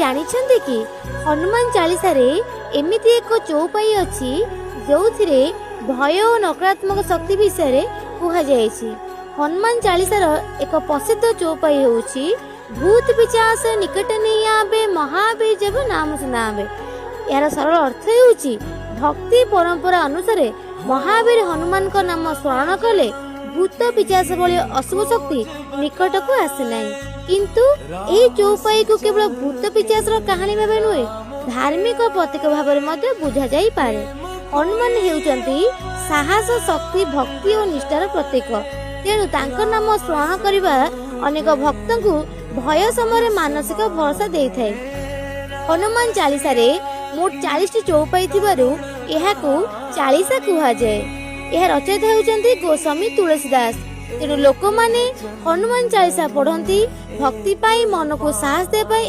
ଜାଣିଛନ୍ତି କି, ହନୁମାନ ଚାଳିଶାରେ ଏମିତି ଏକ ଚୌପାଇ ଅଛି, ଯେଉଁଥିରେ ଭୟ ଓ ନକାରାତ୍ମକ ଶକ୍ତି ବିଷୟରେ କୁହାଯାଇଛି? ହନୁମାନ ଚାଳିଶାର ଏକ ପ୍ରସିଦ୍ଧ ଚୌପାଇ ହେଉଛି "भूत पिशाच निकट नहीं आवे, महावीर जब नाम सुनावे"। ଏହାର ସରଳ ଅର୍ଥ ହେଉଛି, ଭକ୍ତି ପରମ୍ପରା ଅନୁସାରେ ମହାବୀର ହନୁମାନଙ୍କ ନାମ ସ୍ମରଣ କଲେ ଭୂତ ପିଶାଚ ଭଳି ଅଶୁଭ ଶକ୍ତି ନିକଟକୁ ଆସେ ନାହିଁ। କିନ୍ତୁ ଏହି ଚୌପାଇକୁ କେବଳ ଭୂତ ପିଶାଚର କାହାଣୀ ଭାବେ ନୁହେଁ, ଧାର୍ମିକ ପ୍ରତୀକ ଭାବରେ ମଧ୍ୟ ବୁଝାଯାଇପାରେ। ହନୁମାନ ହେଉଛନ୍ତି ସାହସ, ଶକ୍ତି, ଭକ୍ତି ଓ ନିଷ୍ଠାର ପ୍ରତୀକ। ତେଣୁ ତାଙ୍କ ନାମ ସ୍ମରଣ କରିବା ଅନେକ ଭକ୍ତଙ୍କୁ ଭୟ ସମୟରେ ମାନସିକ ଭରସା ଦେଇଥାଏ। ହନୁମାନ ଚାଳିଶାରେ ମୋଟ 40ଟି ଚୌପାଇ ଥିବାରୁ ଏହାକୁ ଚାଳିଶା କୁହାଯାଏ। ଏହା ରଚୟିତା ହେଉଛନ୍ତି ଗୋସ୍ୱାମୀ ତୁଳସୀ ଦାସ। ତେଣୁ ଲୋକମାନେ ହନୁମାନ ଚାଳିଶା ପଢନ୍ତି ଭକ୍ତି ପାଇଁ, ମନକୁ ସାହସ ଦେବା ପାଇଁ।